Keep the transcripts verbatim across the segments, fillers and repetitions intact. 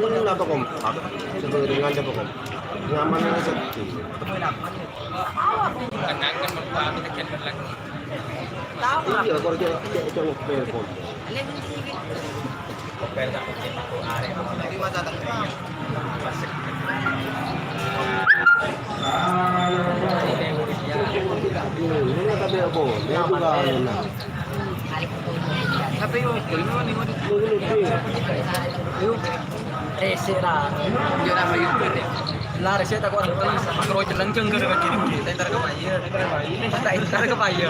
Napa kompak? Sebarengan napa kompak? Nyaman sedih. Iya, kalau dia, dia, dia ngepel, Bos. Ini tapi apa? Dia juga, nah. Tapi yuk, ini, ini, ini. Yuk, rese lah. Dia nama YouTube ya. Lah, rese tak kuat. Makro celeng jengger ke kiri. Entar ke paya. Entar ke paya.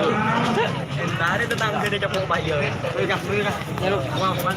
Entar itu tangga dia capung paya. Wih, kah, wih, kah. Nyeluk, wah, wah.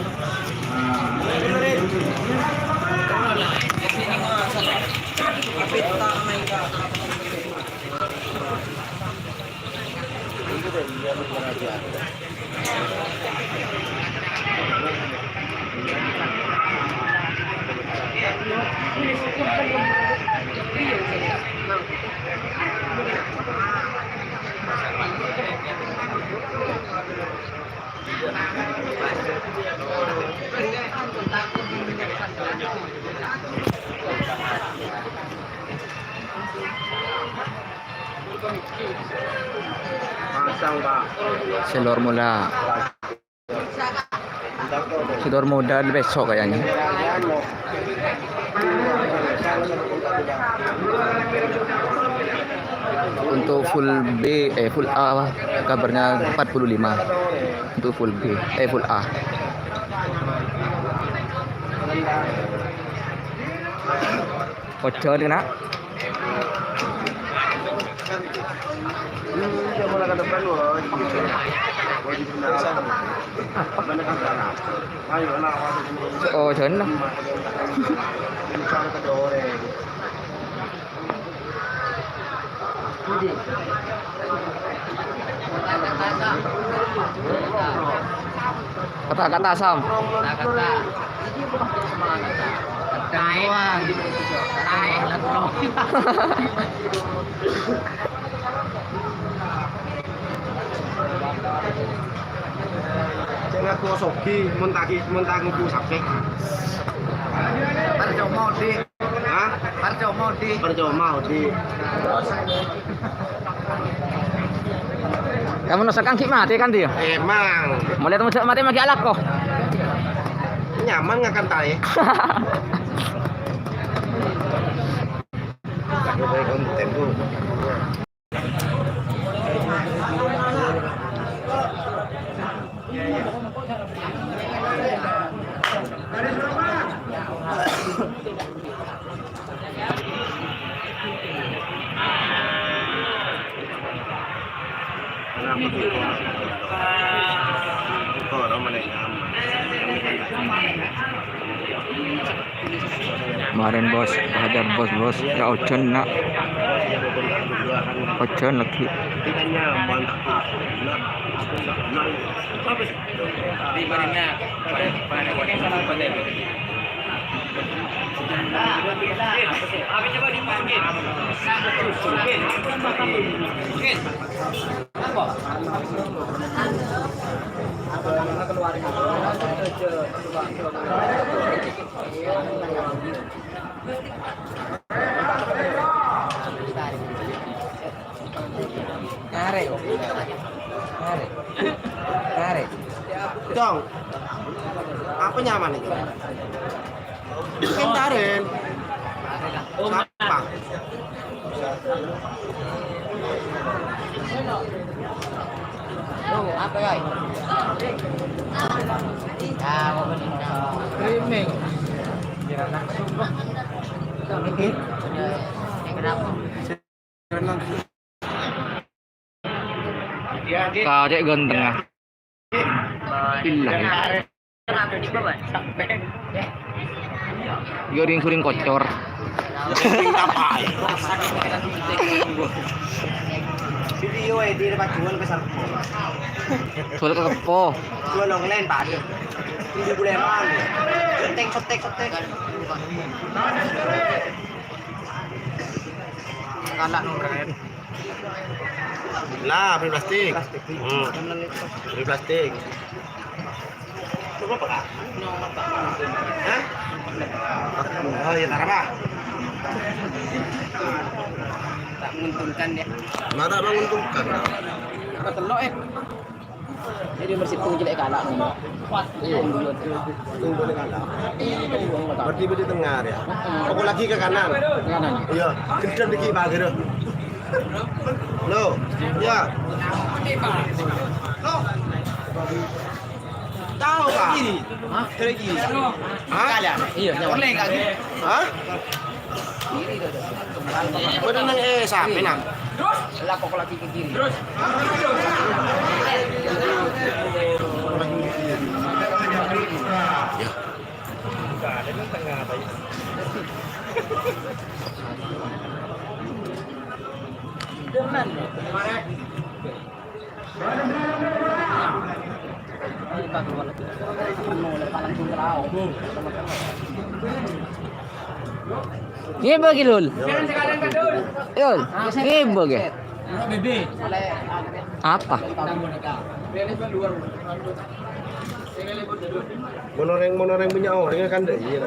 Pasang, Pak. Selor mula. Selor modal besok kayaknya. Untuk full B, eh, full A, kabarnya empat puluh lima. Untuk full B, eh, full A. Ojo kena. Oh, jangan. Kata-kata, Sam. Kata-kata. Naik. Naik. Cek ngaku sogi, mon ta' ki-, mon ta' ngaku sakè'. Parcoma, Odi. Hah? Parcoma, Odi. Parcoma, Odi. Kamu nusakan ki mati kan dia? Emang. Mulai temu mati magi alak kok. Nyaman ngakan tae. Lagi baik konten, Bu. Kemarin, Bos, hajar, Bos, Bos. Ya, ojan, nak. Ojan lagi. Tarik. Tarik. Tarik. Cong, apa nyaman itu? Kentaren. Apa? Tuh, apa, guys? Streaming. Ini kenapa? Kau cek ganteng ah. Ilang. Yo ring suring kocor. Video edit pacuan ke sarpo. Soal ke kepo. Jual online, Pak. Ini boleh mana? Cetek, cetek, cetek. Kalah nomor. Lah, beli plastik. Plastik. Hmm. Beli plastik. Coba, Pak. Hah? Oh, ya, tarapa? Tak menguntungkan, ya. Mana menguntungkan? Apa telok, eh? Jadi bersih pun jelek kalah. Iya. Tunggu di kanan. Berarti di tengah ya. Pokok lagi ke kanan. Kanan. Iya, gendheng dikit, Pak, gitu. Lo, ya. Tahu, Pak? Kiri. Hah? Kiri, kiri. Hah? Kanan. Iya, nyawa. Boleh nggak gitu? Hah? Kiri, kiri. Boleh nang, eh, sampai nang. Lah, pokok lagi ke kiri. Ya. Ngibâ ghi, Lul. Yul, ngibâ ghi. Apa? Mon orèng, mon orèng bânnya' orèng kan dâ' iyâ.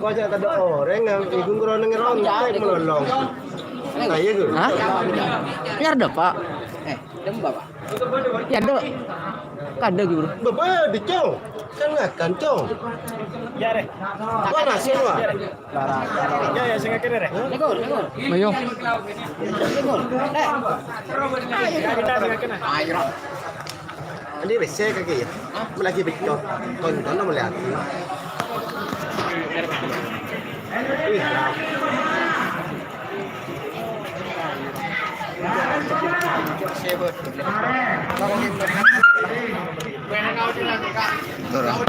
Kok aja' tadâ' orèng, nang ibu ngeroneng ngeroneng, melolong. Ayo, Gu. Hah? Nyar dâ', Pak. Eh, dâ' emba, Pak. Ya, dâ'. Kadâ, Gu. Bâbâ, di, Cong. Kan ngakan, Cong. Ya, Rè. Wah, nasi, wah. Ya, ya, sing akhir, Rè. Ayo. Ayo. Ayo. Andi' pèssè kakè, ya? Hah? Lagi becot. Tonton sama lihat. Wih, ya. Turun.